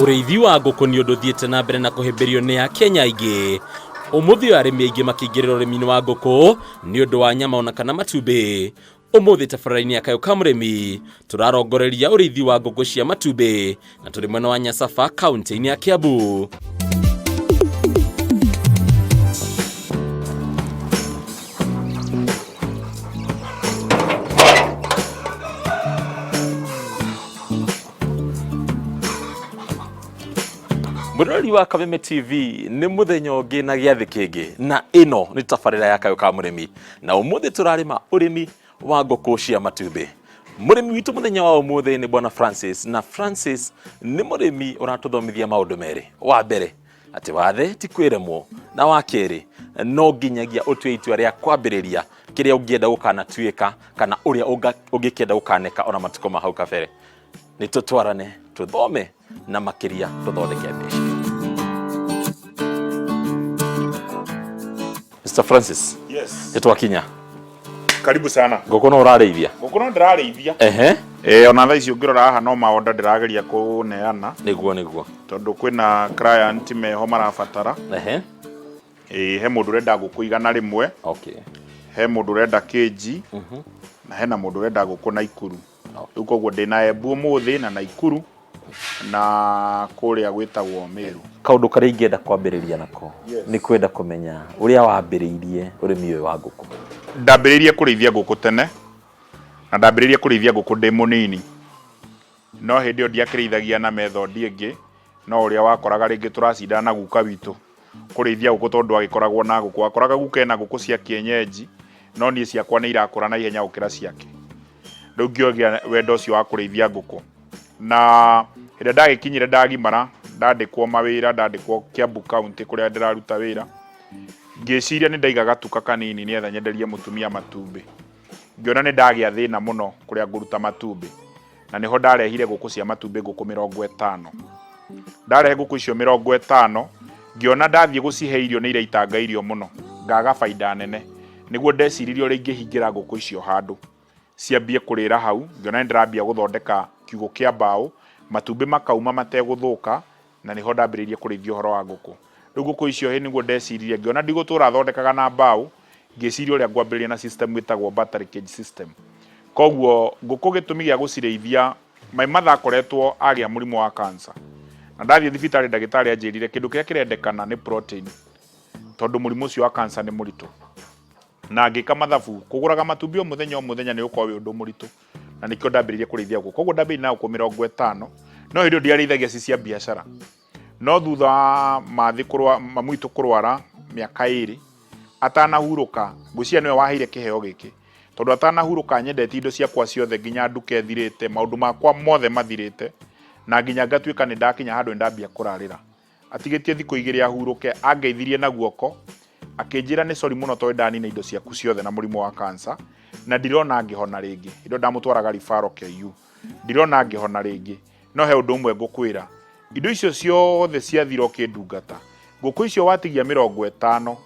Ũrĩithi wa ngũkũ nĩ ũndũ ũthiĩte na mbere na kũhĩmbĩrio nĩ Akenya aingĩ. Ũmũthĩ ũyũ arĩmi aingĩ makĩingĩrĩra ũrĩmi-inĩ wa ngũkũ nĩ ũndũ wa nyama ona kana matumbĩ. Ũmũthĩ tabarĩra-inĩ ya Kayũ ka Mũrĩmi tũrarongoreria ũrĩithi wa ngũkũ cia matumbĩ na tũrĩ mwena wa Nyasaba kaunti-inĩ ya Kiambu. Mũrori wa Kameme TV nĩ mũthenya ũngĩ na gĩathĩ kĩngĩ na ĩno nĩ tabarĩra ya Kayũ ka Mũrĩmi na ũmũthĩ tũrarĩma ũrĩmi wa ngũkũ cia matumbĩ. Mũrĩmi witũ mũthenya wa ũmũthĩ nĩ Bwana Francis na Francis nĩ mũrĩmi ũratũthomithia maũndũ merĩ. Wa mbere atĩ wathe ti kwĩremwo na wa kerĩ no nginyagia ũtue itua rĩa kwambĩrĩria kĩrĩa ũngĩenda gũkanatuĩka kana ũrĩa ũngĩkĩenda gũkaneka ona matukũ ma hau kabere. Nĩ tũtwarane tũthome na makĩria tũthondeke mbeca. Mr. Francis, Yes. nĩ twakinya. Karibu sana. Ngũkũ no ũrarĩithia? Ngũkũ no ndĩrarĩithia. Ehe. Eh, ona thaa ici ũngĩrora haha no maonda ndĩrageria kũneana Nĩguo nĩguo. tondũ kwĩna client meho marabatara. Ehe. Ĩĩ, he mũndũ ũrenda ngũkũ 100, Okay. he mũndũ ũrenda kĩnji, na hena mũndũ ũrenda ngũkũ Naikuru. Rĩu koguo ndĩna Embu ũmũthĩ na Naikuru na kũrĩa gwĩtagwo Meru. Kaũndũ karĩa ingĩenda kwambĩrĩria nako nĩ kwenda kũmenya ũrĩa wambĩrĩirie ũrĩmi ũyũ wa ngũkũ. Ndambĩrĩirie kũrĩithia ngũkũ tene na ndambĩrĩirie kũrĩithia ngũkũ ndĩ mũnini, no hĩndĩ ĩyo ndiakĩrĩithagia na method ĩngĩ, no ũrĩa wakoraga rĩngĩ tũracindana na guka witũ kũrĩithia ngũkũ tondũ agĩkoragwo na ngũkũ. Wakoraga guka ena ngũkũ cia kienyeji no niĩ ciakwa nĩ irakũra na ihenya gũkĩra ciake. Rĩu ngĩogĩa wendo ũcio wa kũrĩithia ngũkũ. Na hĩndĩ ĩrĩa ndagĩkinyire ndagimara, ndandĩkwo mawĩra, ndandĩkwo Kiambu County kũrĩa ndĩraruta wĩra, ngĩciria nĩ ndaiga gatuka kanini nĩgetha nyenderie mũtumia matumbĩ. Ngĩona nĩ ndagĩa thĩna mũno kũrĩa ngũruta matumbĩ. Na nĩho ndarehire ngũkũ cia matumbĩ ngũkũ 50. Ndarehe ngũkũ icio 50, ngĩona ndathiĩ gũcihe irio nĩ iraitanga irio mũno, ngaga baida nene. Nĩguo ndeciririe ũrĩa ingĩhingĩra ngũkũ icio handũ, ciambie kũrĩra hau, ngĩona nĩ ndĩrambia gũthondeka kiugũ kĩa mbaũ, matumbĩ makauma mategũthũka, na nĩho ndambĩrĩirie kũrĩithia ũhoro wa ngũkũ. Rĩu ngũkũ icio ĩ nĩguo ndeciririe, ngĩona ndigũtũra thondekaga na mbaũ, ngĩciria ũrĩa ngwambĩrĩria na system ĩtagwo battery cage system. Koguo ngũkũ gĩtũmi gĩa gũcirĩithia, my mother akoretwo agĩa mũrimũ wa cancer, na ndathiĩ thibitarĩ ndagĩtarĩ anjĩrire kĩndũ kĩrĩa kĩrendekana nĩ protein, tondũ mũrimũ ũcio wa cancer nĩ mũritũ. Na ngĩka mathabu, kũgũraga matumbĩ o mũthenya o mũthenya nĩ ũgũkorwo wĩ ũndũ mũritũ, na nĩkĩo ndambĩrĩirie kũrĩithia ngũkũ. Koguo ndambĩrĩirie na ngũkũ 50, no hĩndĩ ĩyo ndiarĩithagia ci cia biacara. No thutha wa mathi kũrwa, mamu witũ kũrwara mĩaka ĩrĩ, atanahurũka, ngwĩciria nĩwe waheire kĩheo gĩkĩ, tondũ atanahurũka nyendetie indo ciakwa ciothe nginya nduka ĩthirĩte, maũndũ makwa mothe mathirĩte, na nginya ngatuĩka nĩ ndakinya handũ nĩ ndambia kũrarĩra. Atigĩtie thikũ igĩrĩ ahurũke, angeithirie na guoko, akĩnjĩra nĩ sorry mũno tondũ ndanina indo ciaku ciothe na mũrimũ wa cancer, na ndirona ngĩhona rĩngĩ. Hĩndĩ ĩyo ndamũtwaraga referral KU. Ndirona ngĩhona rĩngĩ. No he ũndũ ũmwe ngũkwĩra, indo icio ciothe ciathira ũkĩndungata, ngũkũ icio watigia 50,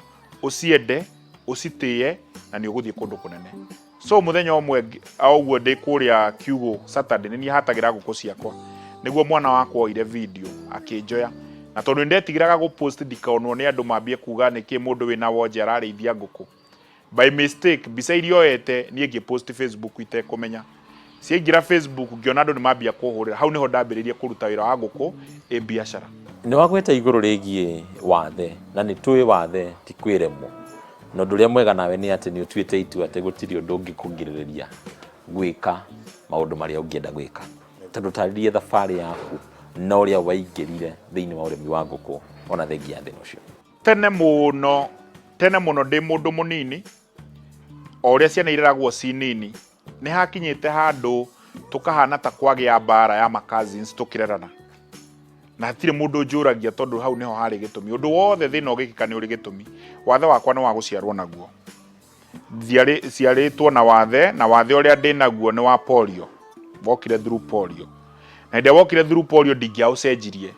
ũciende, ũcitĩe, na nĩ ũgũthiĩ kũndũ kũnene. So mũthenya ũmwe o ũguo ndĩ kũrĩa kiugũ Saturday, nĩ niĩ hatagĩra ngũkũ ciakwa, nĩguo mwana wakwa oire video akĩnjoya. Na tondũ nĩ ndetigĩraga gũ post ndikonwo nĩ andũ mambie kuga nĩkĩ mũndũ wĩna wonje ararĩithia ngũkũ. By mistake mbica iria oete niĩ ngĩ post Facebook itekũmenya. Ciaingĩra Facebook ngĩona andũ nĩ mambia kũhũrĩra. Hau nĩho ndambĩrĩirie kũruta wĩra wa ngũkũ ĩ biacara. Nĩ wagweta igũrũ rĩgiĩ wathe, na nĩ tũĩ wathe ti kwĩremwo. Na ũndũ ũrĩa mwega nawe nĩ atĩ nĩ ũtuĩte itua atĩ gũtirĩ ũndũ ũngĩkũgirĩrĩria gwĩka maũndũ marĩa ũngĩenda gwĩka. Ta tũtarĩrie thabarĩ yaku na ũrĩa waingĩrire thĩinĩ wa ũrĩmi wa ngũkũ ona thengia ya thĩna ũcio. Tene mũno, tene mũno ndĩ mũndũ mũnini, o ũrĩa ciana ireragwo ci nini, nĩ hakinyĩte handũ tũkahana ta kwagĩa mbara ya ma cousins tũkĩrerana. Na hatirĩ mũndũ ũnjũragia tondũ hau nĩho harĩ gĩtũmi. Ũndũ wothe thĩna ũgĩkĩka nĩ ũrĩ gĩtũmi. Wathe wakwa nĩ wa gũciarwo naguo. Ciarĩtwo na wathe, na wathe ũrĩa ndĩ naguo nĩ wa polio. Wokire through polio. Na hĩndĩ ĩrĩa wokire through polio ndingĩaũcenjirie.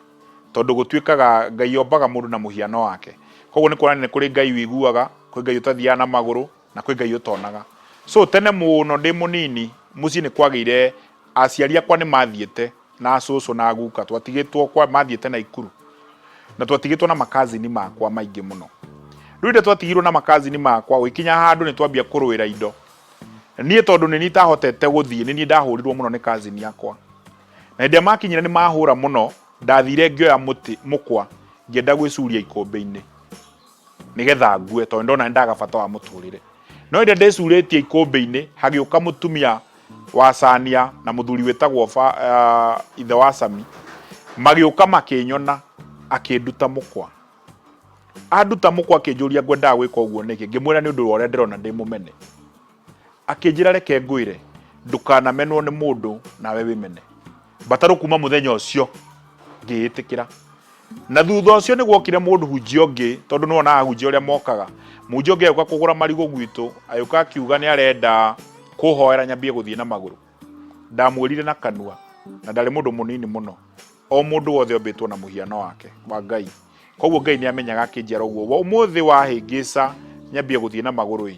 Tondũ gũtuĩkaga Ngai ombaga mũndũ na mũhiano wake. Koguo nĩ kuonania nĩ kũrĩ Ngai ũiguaga, kwĩ Ngai ũtathiaga na magũrũ, na kwĩ Ngai ũtonaga. So tene mũno ndĩ mũnini, mũciĩ nĩ kwagĩire, aciari akwa nĩ mathiĩte. Na cũcũ na guka twatigĩtwo kwa mathiĩte Naikuru na twatigĩtwo na makazini makwa maingĩ mũno. Rĩu rĩrĩa twatigirwo na makazini makwa gũgĩkinya handũ nĩ twambia kũrũĩra indo. Niĩ tondũ nĩ niĩ itahotete gũthiĩ nĩ niĩ ndahũrirwo mũno nĩ kazini yakwa. Na hĩndĩ ĩrĩa makinyire nĩ mahũra mũno ndathire ngĩoya mũtĩ mũkwa ngĩenda gwĩcuria ikũmbĩ-inĩ nĩgetha ngue tondũ ndona nĩ ndaga bata wa mũtũrĩre. No hĩndĩ ĩrĩa ndecurĩtie ikũmbĩ-inĩ hagĩũka mũtumia wa Sania na mũthuri wĩtagwo ithe wa Sami magĩũka makĩnyona akĩnduta mũkwa. Anduta mũkwa akĩnjũria ngwendaga gwĩka ũguo nĩkĩ, ngĩmwĩra nĩ ũndũ wa ũrĩa ndĩrona ndĩ mũmene. Akĩnjĩra reke ngwĩre ndũkanamenwo nĩ mũndũ nawe wĩmene. Mbatarũ kuma mũthenya ũcio ngĩĩtĩkĩra. Na thutha ũcio nĩ gwokire mũndũ hunjia ũngĩ, tondũ nĩ wonaga ahunjia ũrĩa mokaga. Mũhunjia ũngĩ agĩũka kũgũra marigũ gwitũ, agĩũka akiuga nĩ arenda kũhoera nyambie gũthiĩ na magũrũ. Ndamwĩrire na kanua, na ndarĩ mũndũ mũnini mũno, o mũndũ wothe ombĩtwo na mũhiano wake wa Ngai. Koguo Ngai nĩ amenyaga akĩnjiara ũguo. Ũmũthĩ wahĩngĩca nyambie gũthiĩ na magũrũ ĩ,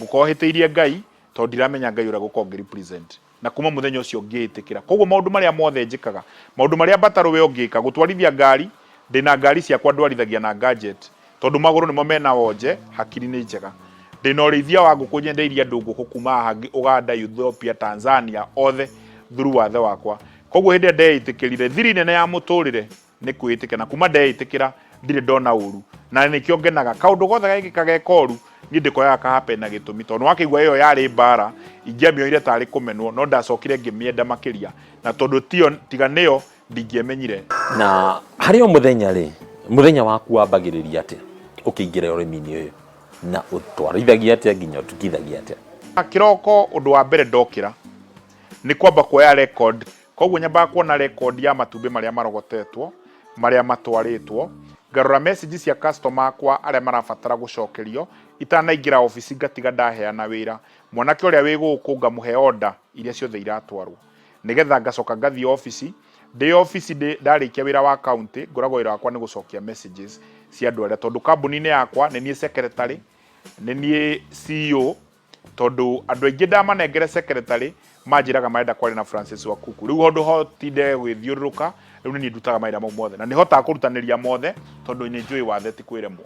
ngũkorwo hĩtĩirie Ngai, tondũ ndiramenya Ngai ũrĩa ngũkorwo ngĩ represent. Na kuma mũthenya ũcio ngĩĩtĩkĩra. Koguo maũndũ marĩa mothe njĩkaga, maũndũ marĩa mbatarũ we ũngĩka, gũtwarithia ngari, ndĩna ngari ciakwa ndwarithagia na gadget, tondũ magũrũ nĩmo mena wonje, hakiri nĩ njega. Ndĩna ũrĩithia wa ngũkũ nyendeirie andũ ngũkũ kuma haha Ũganda, Ethiopia, Tanzania, othe through wathe wakwa. Koguo hĩndĩ ĩrĩa ndeĩtĩkĩrire, thiri nene ya mũtũrĩre nĩ kwĩĩtĩkĩra, na kuma ndeĩtĩkĩra ndirĩ ndona ũru, na nĩkĩo ngenaga. Kaũndũ gothe gekĩka ge koru, niĩ ndĩkoyaga ka happen na gĩtũmi, tondũ nĩwakĩigua ĩyo yarĩ mbara, ingĩamĩoire tarĩ kũmenwo, no ndacokire ngĩmĩenda makĩria, na tondũ tiyo, tiga nĩyo, ndingĩemenyire. Na harĩ o mũthenya rĩ, mũthenya waku wambagĩrĩria atĩa ũkĩingĩra ũrĩmi-inĩ ũyũ, na ũtwarithagia atĩa nginya ũtukithagia atĩa? Kĩroko ũndũ wa mbere ndokĩra, nĩ kwamba kuoya record. Koguo nyambaga kuona record ya matumbĩ marĩa marogotetwo, marĩa matwarĩtwo, ngarora message cia customer akwa arĩa marabatara gũcokerio, itanaingĩra obici ngatiga ndaheana wĩra. Mwanake ũrĩa wĩ gũkũ ngamũhe order iria ciothe iratwarwo. Nĩgetha ngacoka ngathiĩ obici, ndĩ obici ndarĩkia wĩra wa county, ngoragwo wĩra wakwa nĩ gũcokia messages cia andũ arĩa, tondũ kambuni-inĩ yakwa nĩ niĩ secretary, nĩ niĩ CEO, Tondũ andũ aingĩ ndamanengere secretary manjĩraga marenda kwaria na Francis Wakuku. Rĩu handũ ha tinde gwĩthiũrũrũka, rĩu nĩ niĩ ndutaga mawĩra mau mothe. Na nĩ hotaga kũrutanĩria mothe tondũ nĩ njũĩ wathe ti kwĩremwo.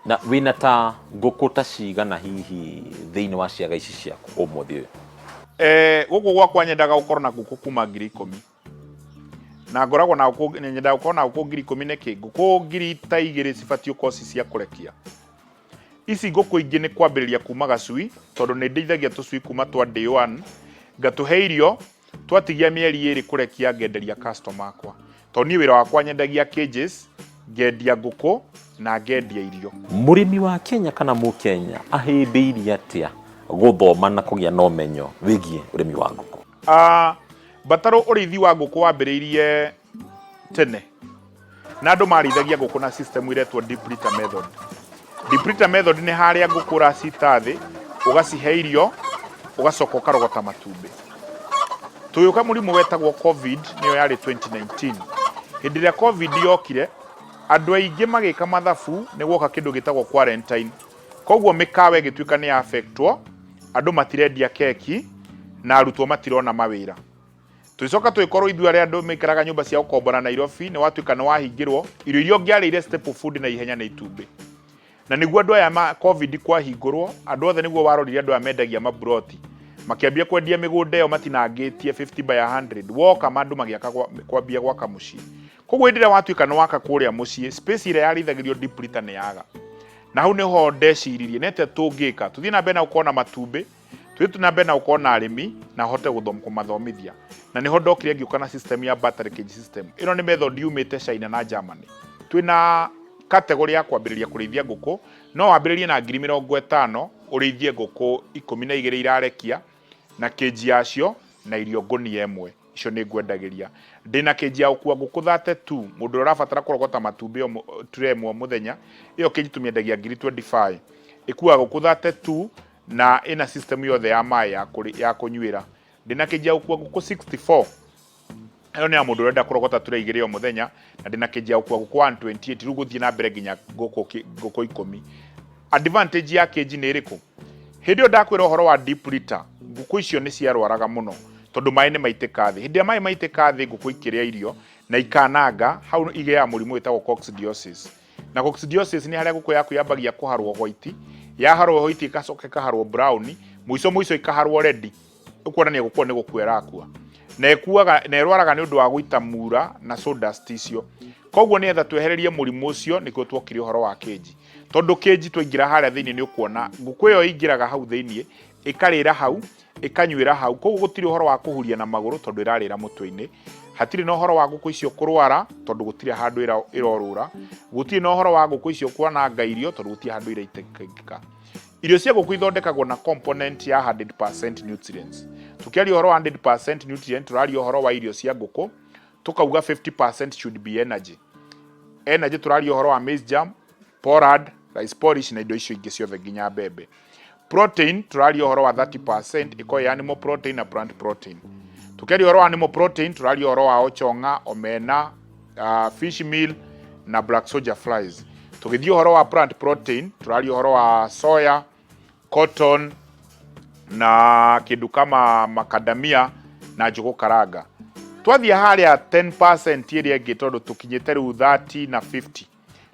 Na wĩna ta ngũkũ ta cigana hihi thĩinĩ wa ciaga ici ciaku ũmũthĩ ũyũ? Gũkũ gwakwa nyendaga gũkorwo na ngũkũ kuma 10,000. Na ngoragwo na ngũkũ, nyendaga gũkorwo na ngũkũ 10,000 nĩkĩ? Ngũkũ 2,000 cibatiĩ gũkorwo ci cia kũrekia. Ici ngũkũ ingĩ nĩ kwambĩrĩria kuma gacui tondũ nĩ ndĩithagia tũcui kuma twa day one, ngatũhe irio, twatigia mĩeri ĩrĩ kũrekia ngenderia customer akwa. Tondũ niĩ wĩra wakwa nyendagia cages, ngendia ngũkũ na ngendia irio. Mũrĩmi wa Kenya kana Mũkenya ahĩmbĩirie atĩa gũthoma na kũgĩa na ũmenyo wĩgiĩ ũrĩmi wa ngũkũ? Mbatarũ ũrĩithi wa ngũkũ wambĩrĩirie tene na andũ marĩithagia ngũkũ na system iretwo deep litter method. Deep litter method nĩ harĩa ngũkũ ũracita thĩ, ũgacihe irio, ũgacoka ũkarogota matumbĩ. Tũgĩũka mũrimũ wetagwo Covid, nĩyo yarĩ 2019. Hĩndĩ ĩrĩa Covid yokire, andũ aingĩ magĩka mathabu nĩ guoka kĩndũ gĩtagwo quarantine. Koguo mĩkawa ĩgĩtuĩka nĩ ya affectwo, andũ matirendia keki na arutwo matirona mawĩra. Tũgĩcoka tũgĩkorwo ithuĩ arĩa andũ maikaraga nyũmba cia gũkombora Nairobi, nĩ watuĩka nĩ wahingĩrwo, irio iria ũngĩarĩire staple food na ihenya nĩ itumbĩ. Na nĩguo andũ aya ma Covid kwahingũrwo, andũ othe nĩguo warorire andũ aya mendagia maburoti, makĩambia kwendia mĩgũnda ĩyo matinangĩtie 50 by 100, woka andũ magĩaka kwambia gwaka mũciĩ. Koguo hĩndĩ ĩrĩa watuĩka nĩ waka kũrĩa mũciĩ, space ĩrĩa yarĩithagĩrio deep litter nĩ yaga. Na hau nĩho ndeciririe, nĩ atĩa tũngĩka, tũthiĩ na mbere na gũkorwo na matumbĩ, Tũthiĩ na mbere na gũkorwo na arĩmi na hote kũmathomithia. Na nĩho ndokire ngĩũka na system ya battery cage system. Ĩno nĩ method yumĩte China na Germany. Twĩna category ya kwambĩrĩria kũrĩithia ngũkũ, no wambĩrĩrie na 50,000 ũrĩithie ngũkũ 12 irarekia na cage yacio na irio ngũnia ĩmwe. Icio nĩ ngwendagĩria. Ndĩna cage ya gũkua ngũkũ 32, mũndũ ũrĩa ũrabatara kũrogota matumbĩ o tray ĩmwe o mũthenya, ĩyo cage tũmĩendagia 25,000. Ĩkuaga ngũkũ 32 na ĩna system yothe ya maĩ ya kũrĩ ya kũnyuĩra. Ndĩna cage ya gũkua ngũkũ 64, ĩyo nĩ ya mũndũ ũrenda kũrogota tray igĩrĩ o mũthenya, na ndĩna cage ya gũkua ngũkũ 128, rĩu gũthiĩ na mbere nginya ngũkũ ngũkũ ikũmi. Advantage ya cage nĩ ĩrĩkũ? Hĩndĩ ĩyo ndakwĩra ũhoro wa deep litter, ngũkũ icio nĩ ciarwaraga mũno, Tondũ maĩ nĩ maitĩka thĩ. Hĩndĩ ĩrĩa maĩ maitĩka thĩ ngũkũ ikĩrĩa irio na ikananga, hau igĩaga mũrimũ wĩtagwo coccidiosis. Na coccidiosis nĩ harĩa ngũkũ yaku yambagia kũharwo white, yaharwo white ĩgacoka ĩkaharwo brown, mũico mũico ĩkaharwo red, ũkuonania ngũkũ ĩyo nĩ gũkua ĩrakua. Na ĩkuaga na ĩrwaraga nĩ ũndũ wa gũita mura na sawdust icio. Koguo nĩgetha twehererie mũrimũ ũcio nĩkĩo twokire ũhoro wa kĩnji. Tondũ kĩnji twaingĩra harĩa thĩinĩ nĩ ũkuona ngũkũ ĩyo ĩingĩraga hau thĩinĩ, ĩkarĩra hau, ĩkanyuĩra hau. Koguo gũtirĩ ũhoro wa kũhuria na magũrũ tondũ ĩrarĩra mũtwe-inĩ. Hatirĩ na ũhoro wa ngũkũ icio kũrwara tondũ gũtirĩ handũ ĩrorũra. Gũtirĩ na ũhoro wa ngũkũ icio kwananga irio tondũ gũtirĩ handũ iraitĩkangĩka. Irio cia ngũkũ ithondekagwo na component ya 100% nutrients. Tũkĩaria ũhoro wa 100% nutrient tũraria ũhoro wa irio cia ngũkũ, tũkauga 50% should be energy. Energy tũraria ũhoro wa maize germ, pollard, rice porridge na indo icio ingĩ ciothe nginya mbembe. Protein tũraria ũhoro wa 30% ĩkorwo ĩ animal protein na plant protein. Tũkĩaria ũhoro wa animal protein tũraria ũhoro wa ochong'a, omena, fish meal na black soldier flies. Tũgĩthiĩ ũhoro wa plant protein tũraria ũhoro wa soya, cotton na kĩndũ kama macadamia na njũgũ karanga. Twathiĩ harĩa 10% ĩrĩa ĩngĩ tondũ tũkinyĩte rĩu 30 na 50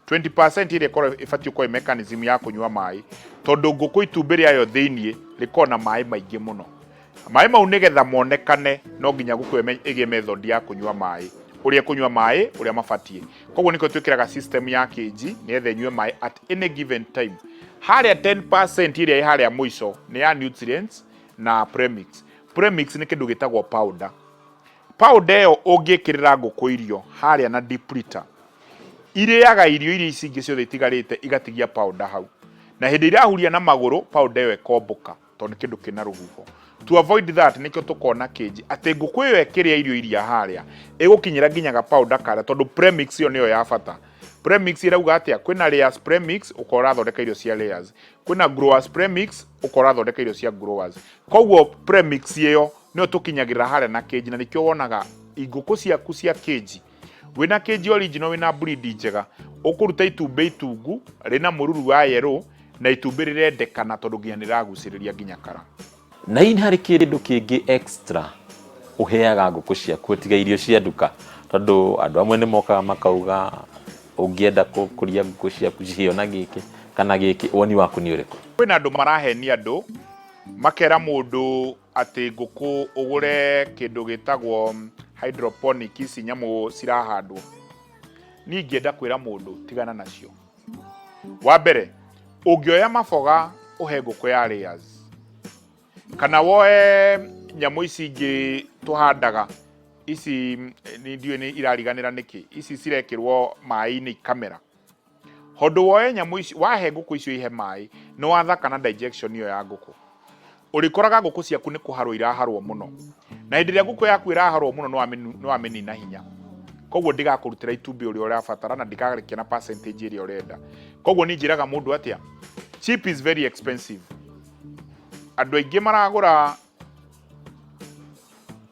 20% ĩrĩa ĩkoragwo ĩbatiĩ gũkorwo ĩ mechanism ya kũnyua maĩ tondũ ngũkũ itumbĩ rĩayo thĩiniĩ rĩkoragwo na maĩ maingĩ mũno. Maĩ mau nĩgetha monekane no nginya ngũkũ ĩyo ĩgĩe method ya kũnyua maĩ, ũrĩa ĩkũnyua maĩ ũrĩa mabatiĩ. Koguo nĩkĩo twĩkĩraga system ya kĩnji nĩgetha ĩnyue maĩ at any given time. Harĩa 10% ĩrĩa ĩ harĩa mũico nĩ ya nutrients na premix. Premix nĩ kĩndũ gĩtagwo powder. Powder ĩyo ũngĩkĩrĩra ngũkũ irio harĩa na deep litter, irĩaga irio iria ici ingĩ ciothe itigarĩte igatigia powder hau. Na hĩndĩ irahuria na magũrũ powder ĩyo ĩkombũka tondũ nĩ kĩndũ kĩna rũhuho. To avoid that nĩkĩo tũkona kĩnji atĩ ngũkũ ĩyo ĩkĩrĩa irio iria harĩa ĩgũkinyĩra nginya ga powder karĩa tondũ premix ĩyo nĩyo ya bata. Premix ĩrauga atĩa? Kwĩna layers premix ũkorwo ũrathondeka irio cia layers. Kwĩna growers premix ũkorwo ũrathondeka irio cia growers. Koguo premix ĩyo nĩyo tũkinyagĩrĩra harĩa na kĩnji na nĩkĩo wonaga ngũkũ ciaku cia kĩnji wĩna kĩnji original wĩna breed njega ũkũruta itumbĩ itungu rĩna mũruru wa yellow na itumbĩ rĩrendekana tondũ nginya nĩrĩragucĩrĩria nginya kara. Na hihi nĩ harĩ kĩndũ kĩngĩ extra ũheaga ngũkũ ciaku tiga irio cia nduka? Tondũ andũ amwe nĩ mokaga makauga ũngĩenda gũkũria ngũkũ ciaku cihe ona gĩkĩ kana gĩkĩ, woni waku nĩ ũrĩkũ? Kwĩna andũ marahenia andũ makera mũndũ atĩ ngũkũ ũgũre kĩndũ gĩtagwo hydroponic ici nyamũ cirahandwo. Niĩ ingĩenda kwĩra mũndũ tigana nacio. Wa mbere, ũngĩoya maboga ũhe ngũkũ ya layers, kana woe nyamũ ici ingĩ tũhandaga ici ndiũĩ nĩ irariganĩra nĩkĩ, ici cirekĩrwo maĩ-inĩ ikamera. Hondũ woe nyamũ ici, wahe ngũkũ icio ihe maĩ, nĩ wathaka na digestion ĩyo ya ngũkũ. Ũrĩkoraga ngũkũ ciaku nĩ kũharwo iraharwo mũno. Na hĩndĩ ĩrĩa ngũkũ yaku ĩraharwo mũno nĩ wamĩnina hinya. Koguo ndĩgakũrutĩra itumbĩ ũrĩa ũrabatara na ndĩkarekia na percentage ĩrĩa ũrenda. Koguo niĩ njĩraga mũndũ atĩa? Cheap is very expensive. Andũ aingĩ maragũra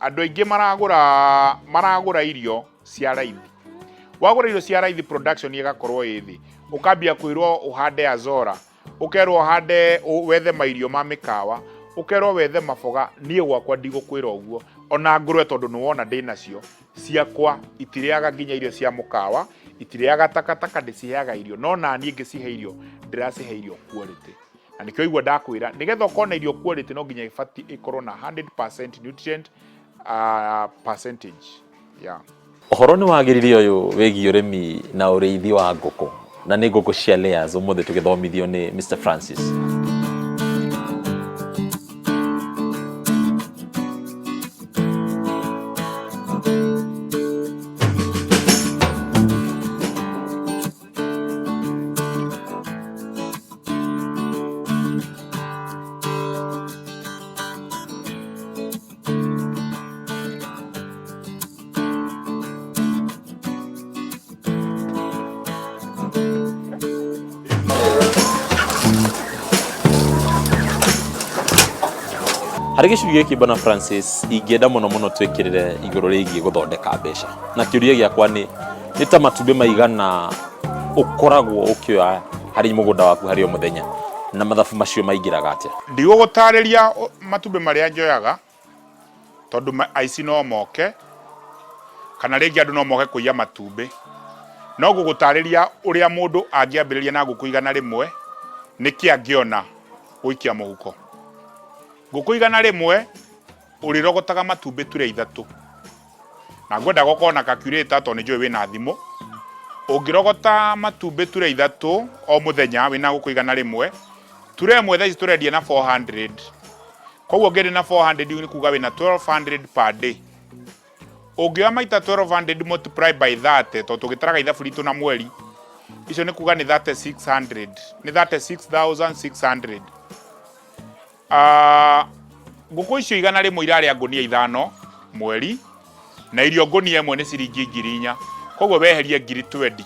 andũ aingĩ maragũra maragũra irio cia raithi. Wagũra irio cia raithi production ĩgakorwo ĩ thĩ. Ũkambia kwĩrwo ũhande Azora, ũkerwo ũhande wethe mairio ma mĩkawa, ũkerwo wethe maboga, niĩ gwakwa ndigũkwĩra ũguo. Ona ngũrwe tondũ nĩ wona ndĩnacio, ciakwa itirĩaga nginya irio cia mũkawa, itirĩaga takataka ndĩciheaga irio, no naniĩ ngĩcihe irio ndĩracihe irio quality. Na nĩkĩo waigua ndakwĩra nĩgetha ũkorwo na irio quality no nginya ĩbatiĩ ĩkorwo na 100% nutrient percentage. Yeah. Ũhoro nĩ wagĩrire ũyũ wĩgiĩ ũrĩmi na ũrĩithi wa ngũkũ na nĩ ngũkũ cia layers ũmũthĩ tũgĩthomithio nĩ Mr Francis. Harĩ gĩcunjĩ gĩkĩ Bwana Francis, ingĩenda mũno mũno twĩkĩrĩre igũrũ rĩgiĩ gũthondeka mbeca. Na kĩũria gĩakwa nĩ, nĩ ta matumbĩ maigana ũkoragwo ũkĩoya harĩ mũgũnda waku harĩ o mũthenya, na mathabu macio maingĩraga atĩa? Ndigũgũtarĩria matumbĩ marĩa njoyaga, Tondũ aici no moke, kana rĩngĩ andũ no moke kũiya matumbĩ. No ngũgũtarĩria ũrĩa mũndũ angĩambĩrĩria na ngũkũ 100, nĩkĩ angĩona gũikia mũhuko. Ngũkũ 100 ũrĩrogotaga matumbĩ tray ithatũ. Na ngwendaga ũkorwo na calculator tondũ nĩ njũĩ wĩna thimũ. Ũngĩrogota matumbĩ tray ithatũ o mũthenya wĩna ngũkũ 100, tray ĩmwe thaa ici tũrendia na 400. Koguo ũngĩendia na 400 nĩ kuga wĩna 1200 per day. Ũngĩoya maita 1200 multiply by 30, tondũ tũgĩtaraga ithabu ritũ na mweri, icio nĩ kuga nĩ 3600, nĩ 36600. Ah, ngũkũ icio 100 irarĩa ngũnia ithano mweri, na irio ngũnia ĩmwe nĩ ciringi 4000, koguo weherie 20,000.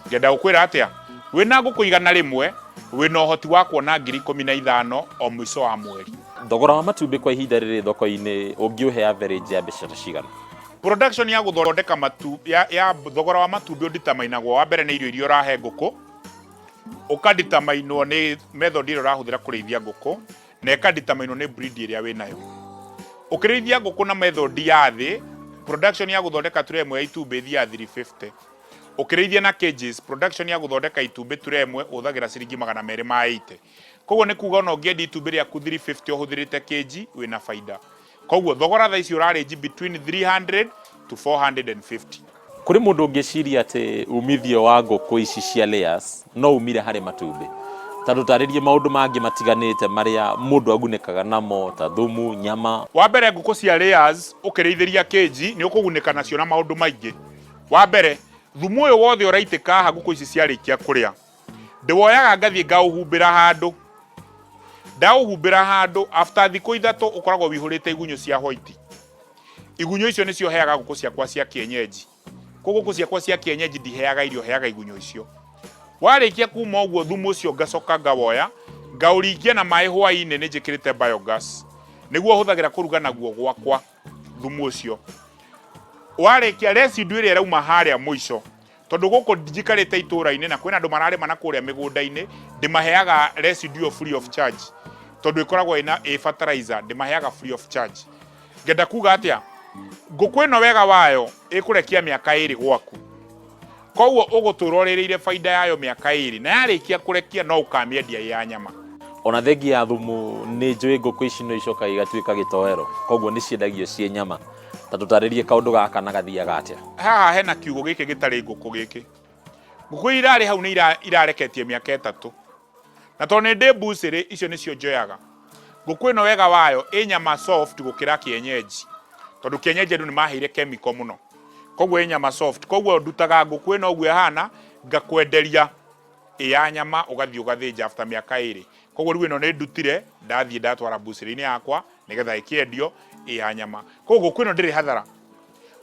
Ngenda gũkwĩra atĩa? Wĩna ngũkũ 100 wĩna ũhoti wa kuona 15,000 o mũico wa mweri. Thogora wa matumbĩ kwa ihinda rĩrĩ thoko-inĩ ũngĩũhe average ya mbeca ta cigana? Production ya gũthondeka matu, ya, ya thogora wa matumbĩ ũnditamainagwo wa mbere nĩ irio iria ũrahe ngũkũ, ũkanditamainwo nĩ method ĩrĩa ũrahũthĩra kũrĩithia ngũkũ, na ĩkanditamainwo nĩ breed ĩrĩa wĩnayo. Ũkĩrĩithia ngũkũ na method ya thĩ, production ya gũthondeka tray ĩmwe ya itumbĩ ĩthiaga 350. Ũkĩrĩithia na cages, production ya gũthondeka itumbĩ tray ĩmwe ũhũthagĩra ciringi 280. Koguo nĩ kuga ona ũngĩendia itumbĩ rĩaku 350 ũhũthĩrĩte cage, wĩna baida. Koguo thogora thaa ici ũra range between 300 to 450. Kũrĩ mũndũ ũngĩciria atĩ umithio wa ngũkũ ici cia layers no umire harĩ matumbĩ. Ta tũtarĩrie maũndũ mangĩ matiganĩte marĩa mũndũ agunĩkaga namo ta thumu, nyama. Wa mbere ngũkũ cia layers ũkĩrĩithĩria cage nĩ ũkũgunĩka nacio na maũndũ maingĩ. Wa mbere, thumu ũyũ wothe ũraitĩka haha ngũkũ ici ciarĩkia kũrĩa, ndĩwoyaga ngathiĩ ngaũhumbĩra handũ. Ndaũhumbĩra handũ, after thikũ ithatũ ũkoragwo wĩihũrĩte igunyũ cia white. Igunyũ icio nĩcio heaga ngũkũ ciakwa cia kienyeji. Koguo ngũkũ ciakwa cia kienyeji ndiheaga irio, heaga igunyũ icio. Warĩkia kuma ũguo thumu ũcio ngacoka ngawoya, ngaũringia na maĩ hwaĩ-inĩ nĩ njĩkĩrĩte biogas. Nĩguo hũthagĩra kũruga naguo gwakwa thumu ũcio. Warĩkia residue ĩrĩa ĩrauma harĩa mũico, tondũ gũkũ njikarĩte itũra-inĩ na kwĩna andũ mararĩma na kũrĩa mĩgũnda-inĩ, ndĩmaheaga residue ĩyo free of charge, tondũ ĩkoragwo ĩna ĩ fertilizer, ndĩmaheaga free of charge. Ngenda kuga atĩa? Ngũkũ ĩno wega wayo ĩkũrekia mĩaka ĩrĩ gwaku. Koguo ũgũtũra ũrĩrĩire baida yayo mĩaka ĩrĩ, na yarĩkia kũrekia no ũkamĩendia ĩ ya nyama. Ona thengia ya thumu nĩ njũĩ ngũkũ ici no icokaga igatuĩka gĩtoero, koguo nĩ ciendagio ciĩ nyama. Ta tũtarĩrie kaũndũ gaka na gathiaga atĩa? Haha hena kiugũ gĩkĩ gĩtarĩ ngũkũ gĩkĩ. Ngũkũ iria irarĩ hau nĩ irareketie mĩaka ĩtatũ. Na tondũ nĩ ndĩ mbucĩrĩ, icio nĩcio njoyaga. Ngũkũ ĩno wega wayo ĩ nyama soft gũkĩra kienyeji. Tondũ kienyeji andũ nĩ maheire chemical mũno. Koguo ĩ nyama soft. Koguo ndutaga ngũkũ ĩno ũguo ĩhana, ngakwenderia ĩ ya nyama ũgathiĩ ũgathĩnja after mĩaka ĩrĩ. Koguo rĩu ĩno nĩ ndutire, ndathiĩ ndatwara mbucĩrĩ-inĩ yakwa, nĩgetha ĩkĩendio ĩ ya nyama. Koguo ngũkũ ĩno ndĩrĩ hathara.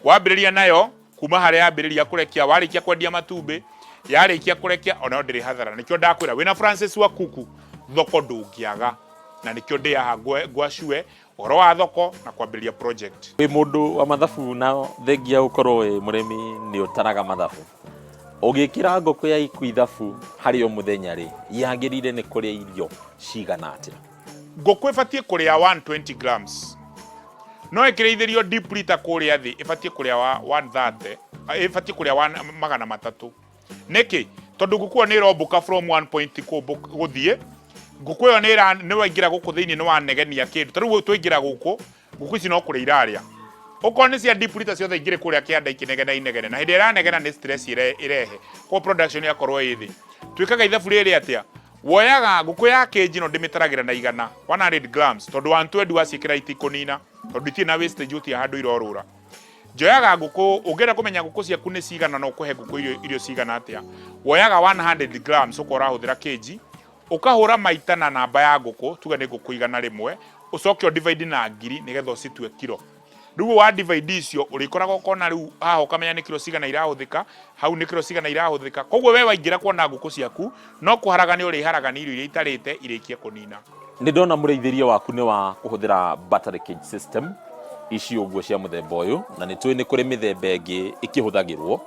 Wambĩrĩria nayo kuma harĩa yambĩrĩria kũrekia, warĩkia kwendia matumbĩ, yarĩkia kũrekia onayo ndĩrĩ hathara. Nĩkĩo ndakwĩra wĩna Francis wa kuku thoko ndũngĩaga, na nĩkĩo ndĩ haha ngwacue ũhoro wa thoko na kwambĩrĩria project. Wĩ mũndũ wa mathabu na thengia gũkorwo wĩ mũrĩmi nĩ ũtaraga mathabu. Ũgĩkĩra ngũkũ yaku ithabu harĩ o mũthenya rĩ, yagĩrĩire nĩ kũrĩa irio cigana atĩa? Ngũkũ ĩbatiĩ kũrĩa 120 grams. No ĩkĩrĩithĩrio deep litter kũrĩa thĩ ĩbatiĩ kũrĩa 130, ĩbatiĩ kũrĩa 300. Nĩkĩ? Tondũ ngũkũ ĩyo nĩ ĩrombũka from one point gũthiĩ. Ngũkũ ĩyo nĩ waingĩra gũkũ thĩinĩ nĩ wanegenia kĩndũ. Ta rĩu twaingĩra gũkũ, ngũkũ ici no kũrĩa irarĩa. Okorwo nĩ cia deep litter ciothe ingĩrĩ kũrĩa kĩanda ikĩnegena inegene. Na hĩndĩ ĩrĩa ĩranegena nĩ stress ĩrehe. Koguo production yakorwo ĩ thĩ. Twĩkaga ithabu rĩrĩ atĩa? Woyaga ngũkũ ya kĩnji no ndĩmĩtaragĩra na igana, 100 grams, tondũ 120 waciĩkĩra itikũnina, tondũ itirĩ na wastage gũtirĩ handũ irorũra. Njoyaga ngũkũ, ũngĩenda kũmenya ngũkũ ciaku nĩ cigana na ũkũhe ngũkũ irio cigana atĩa, woyaga 100 grams okorwo ũrahũthĩra kĩnji, ũkahũra maita na namba ya ngũkũ, tuge nĩ ngũkũ 100, ũcoke ũ divide na 1000 nĩgetha ũcitue kiro. Rĩu wa divide icio ũrĩkoraga ũkona rĩu haha ũkamenya nĩ kiro cigana irahũthĩka, hau nĩ kiro cigana irahũthĩka. Koguo we waingĩra kuona ngũkũ ciaku no kũharagania ũrĩharagania irio iria itarĩte irĩkie kũnina. Nĩ ndona mũrĩithĩrie waku nĩ wa kũhũthĩra battery cage system ici ũguo cia mũthemba ũyũ, na nĩ tũĩ nĩ kũrĩ mĩthemba ĩngĩ ĩkĩhũthagĩrwo.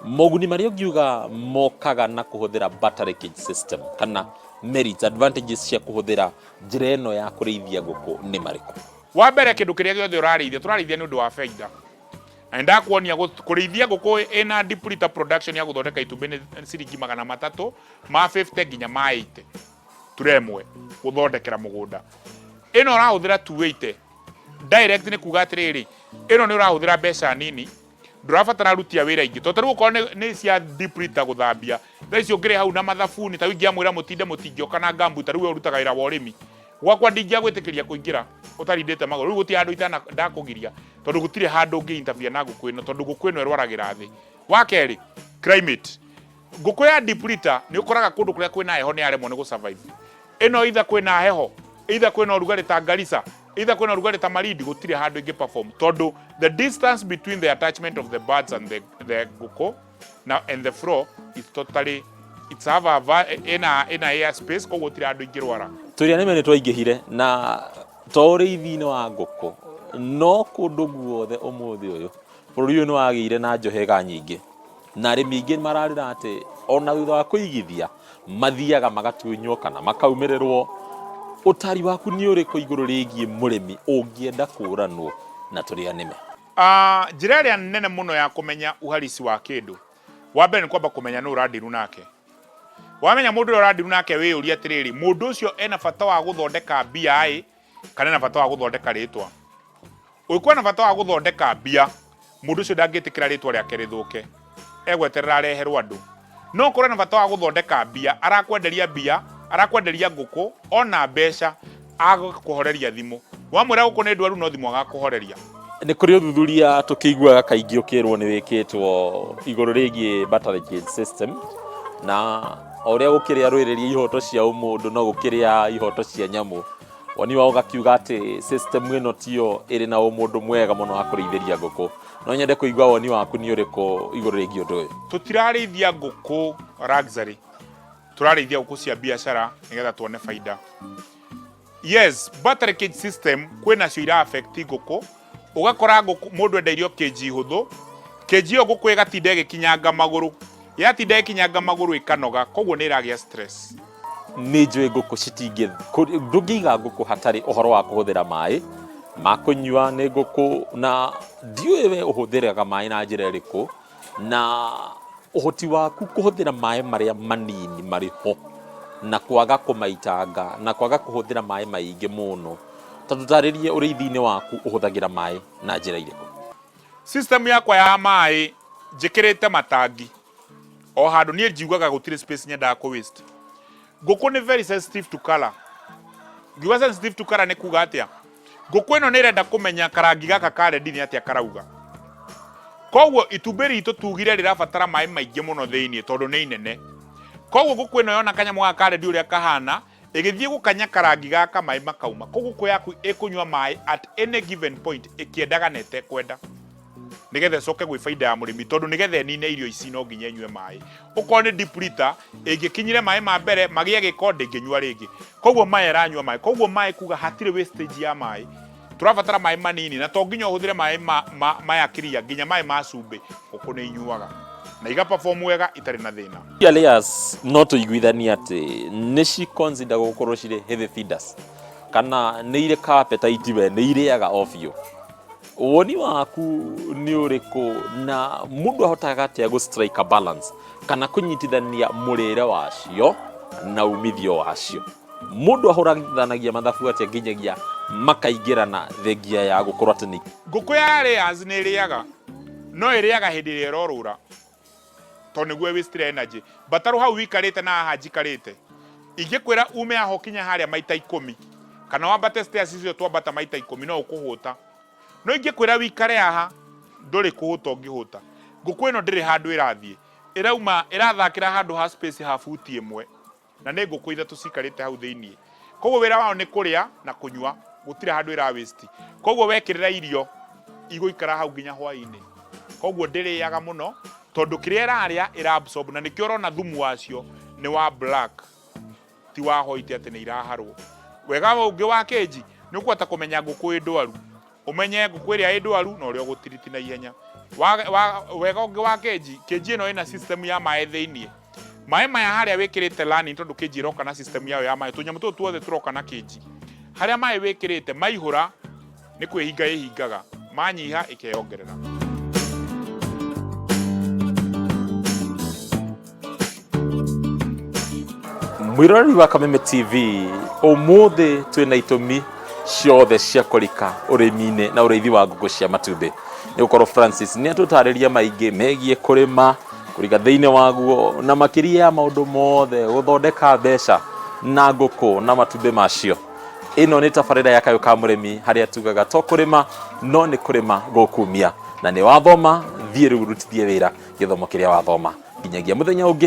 Moguni marĩa ũngiuga mokaga na kũhũthĩra battery cage system kana merits, advantages cia kũhũthĩra njĩra ĩno ya kũrĩithia ngũkũ nĩ marĩkũ? Wa mbere, kĩndũ kĩrĩa gĩothe ũrarĩithia, tũrarĩithia nĩ ũndũ wa baida. Na nĩndakuonia kũrĩithia ngũkũ ĩna deep litter production ya gũthondeka itumbĩ nĩ ciringi 350 nginya ma 80 ture ĩmwe gũthondekera mũgũnda. Ĩno ũrahũthĩra 280 direct, nĩ kuga atĩrĩrĩ, ĩno nĩ ũrahũthĩra mbeca nini, ndũrabatara aruti a wĩra aingĩ, tondũ tarĩu okorwo nĩ cia deep litter gũthambia, thaa ici ũngĩrĩ hau na mathabuni, tarĩu ingĩamwĩra mũtinde mũtingĩoka na ngambu, tarĩu we ũrutaga wĩra wa ũrĩmi, gwakwa ndingĩagwĩtĩkĩria kũingĩra ũtarindĩte magũrũ. Rĩu gũtirĩ handũ itana ndakũgiria, tondũ gũtirĩ handũ ũngĩ interfere na ngũkũ ĩno, tondũ ngũkũ ĩno ĩrwaragĩra thĩ. Wa kerĩ, climate. Ngũkũ ya deep litter nĩ ũkoraga kũndũ kũrĩa kwĩna heho nĩ yaremwo nĩ gũ survive. Ĩno either kwĩna heho, either kwĩna ũrugarĩ ta Garissa, either kwĩna ũrugarĩ ta Malindi, gũtirĩ handũ ĩngĩ perform, tondũ the distance between the attachment of the birds and the ngũkũ na and the floor is totally, it's have a ĩna air space, koguo gũtirĩ handũ ingĩrwara. Tũrĩa nĩme nĩ twaingĩhire na to ũrĩithi-inĩ wa ngũkũ no kũndũ guothe. Ũmũthĩ ũyũ bũrũri ũyũ nĩ wagĩire na njohega nyingĩ, na arĩmi aingĩ mararĩra atĩ ona thutha wa kũigithia mathiaga magatunywo kana makaumĩrĩrwo. Ũtari waku nĩ ũrĩkũ igũrũ rĩgiĩ mũrĩmi ũngĩenda kũranwo na tũrĩa nĩme? Njĩra ĩrĩa nene mũno ya kũmenya uharisi wa kĩndũ, wa mbere nĩ kwamba kũmenya nũ ũrandiru nake. Wamenya mũndũ ũrĩa ũrandiru nake, wĩyũrie atĩrĩrĩ, mũndũ ũcio ena bata wa gũthondeka mbia ĩ, kana ena bata wa gũthondeka rĩtwa? Ũngĩkorwo na bata wa gũthondeka mbia, mũndũ ũcio ndangĩtĩkĩra rĩtwa rĩake rĩthũke, egweterera areherwo andũ. No ũkorwo na bata wa gũthondeka mbia, arakwenderia mbia, arakwenderia ngũkũ ona mbeca, agakũhoreria thimũ. Wamwĩra ngũkũ nĩ ndwaru, no thimũ agakũhoreria. Nĩ kũrĩ ũthuthuria tũkĩiguaga kaingĩ ũkĩrwo nĩ wĩkĩtwo igũrũ rĩgiĩ battery cage system, na o ũrĩa gũkĩrĩ arũĩrĩria ihoto cia ũmũndũ no gũkĩrĩ ihoto cia nyamũ. Woni wao ũgakiuga atĩ system ĩno tiyo ĩrĩ na ũmũndũ mwega mũno wa kũrĩithĩria ngũkũ. No nyende kũigua woni waku nĩ ũrĩkũ igũrũ rĩgiĩ ũndũ ũyũ. Tũtirarĩithia ngũkũ luxury, tũrarĩithia ngũkũ cia biacara nĩgetha tuone baida. Yes, battery cage system kwĩnacio ira affect ngũkũ, ũgakora ngũkũ mũndũ endeirio cage hũthũ, cage ĩyo ngũkũ ĩgatinda ĩgĩkinyanga magũrũ, yatinda ĩgĩkinyanga magũrũ ĩkanoga, koguo nĩ ĩragĩa stress. Nĩ njũĩ ngũkũ citingĩ, ndũngĩiga ngũkũ hatarĩ ũhoro wa kũhũthĩra maĩ ma kũnyua nĩ ngũkũ, na ndiũĩ we ũhũthĩraga maĩ na njĩra ĩrĩkũ, na ũhoti waku kũhũthĩra maĩ marĩa manini marĩ ho na kwaga kũmaitanga na kwaga kũhũthĩra maĩ maingĩ mũno. Ta tũtarĩrie, ũrĩithi-inĩ waku ũhũthagĩra maĩ na njĩra irĩkũ? System yakwa ya maĩ, njĩkĩrĩte matangi o handũ. Niĩ njiugaga gũtirĩ space nyendaga kũ waste. Ngũkũ nĩ very sensitive to color. Ngiuga sensitive to color nĩ kuga atĩa? Ngũkũ ĩno nĩ ĩrenda kũmenya karangi gaka ka red nĩ atĩa karauga. Koguo itumbĩ ritũ tugire rĩrabatara maĩ maingĩ mũno thĩinĩ, tondũ nĩ inene. Koguo ngũkũ ĩno yona kanyamũ gaka ka red ũrĩa kahana, ĩgĩthiĩ gũkanya karangi gaka, maĩ makauma. Koguo ngũkũ yaku ĩkũnyua maĩ at any given point, ĩkĩendaga na ĩtekwenda, nĩgetha ĩcoke gwĩ baida ya mũrĩmi, tondũ nĩgetha ĩnine irio ici no nginya ĩnyue maĩ. Ũkorwo nĩ deep litter, ĩngĩkinyire maĩ ma mbere magĩe gĩko, ndĩngĩnyua rĩngĩ. Koguo maya ĩranyua maĩ, koguo maĩ kuga hatirĩ wastage ya maĩ. Tũrabatara maĩ manini, na to nginya ũhũthĩre maĩ maya clear, nginya maĩ ma cumbĩ ngũkũ nĩ inyuaga na iga perform wega itarĩ na thĩna. Layers no tũiguithanie atĩ nĩ ci consider gũkorwo cirĩ heavy feeders, kana nĩ irĩ ka appetite, we nĩ irĩaga o biũ? Woni waku nĩ ũrĩkũ, na mũndũ ahotaga atĩa gũ strike a balance kana kũnyitithania mũrĩre wacio na umithio wacio? Mũndũ ahũrithanagia mathabu atĩa nginyagia makaingĩrana thengia ya gũkorwo atĩ nĩ Ngũkũ ya layers nĩ ĩrĩaga, no ĩrĩaga hĩndĩ ĩrĩa ĩrorũra, tondũ nĩguo waste energy. Batarũ hau wikarĩte na haha njikarĩte, ingĩkwĩra ume haha ũkinye harĩa maita 10, kana wambate stairs icio twambata maita 10, no ũkũhũta. No ingĩkwĩra wikare haha, ndũrĩ kũhũta ũngĩhũta. Ngũkũ ĩno ndĩrĩ handũ ĩrathiĩ, ĩrauma ĩrathakĩra handũ ha space ha buti 1, na nĩ ngũkũ ithatũ cikarĩte hau thĩiniĩ. Koguo wĩra wao nĩ kũrĩa na kũnyua, gũtirĩ handũ ĩra waste. Koguo wekĩrĩra irio igũikara hau nginya hwaĩ-inĩ. Koguo ndĩrĩaga mũno, tondũ kĩrĩa ĩrarĩa ĩra absorb, na nĩkĩo ũrona thumu wacio nĩ wa black, ti wa white atĩ nĩ iraharwo. Wega ũngĩ wa kĩnji nĩ ũkũhota kũmenya ngũkũ ĩ ndwaru, ũmenye ngũkũ ĩrĩa ĩ ndwaru na ũrĩa ũgũtiriti na ihenya. Wega ũngĩ wa kĩnji, kĩnji ĩno ĩna system ya maĩ thĩiniĩ. Maĩ maya harĩa wĩkĩrĩte lani, tondũ kĩnji ĩroka na system yayo ya maĩ, tũnyamũ tũtũ tuothe tũroka na kĩnji, harĩa maĩ wĩkĩrĩte maihũra. Nĩ kwĩhinga ĩhingaga, manyiha ĩkeyongerera. Mwĩroreri wa Kameme TV, ũmũthĩ twĩna itũmi ciothe cia kũrika ũrĩmi-inĩ na ũrĩithi wa ngũkũ cia matumbĩ, nĩ gũkorwo Francis nĩ atũtarĩria maingĩ megiĩ kũrĩma, kũrika thĩinĩ waguo, na makĩria ya maũndũ mothe gũthondeka mbeca na ngũkũ na matumbĩ macio. Ĩno nĩ tabarĩra ya Kayũ ka Mũrĩmi, harĩa tugaga to kũrĩma no nĩ kũrĩma gũkumia, na nĩ wathoma thiĩ rĩu rutithie wĩra gĩthomo kĩrĩa wathoma. Nginyagia mũthenya ũngĩ.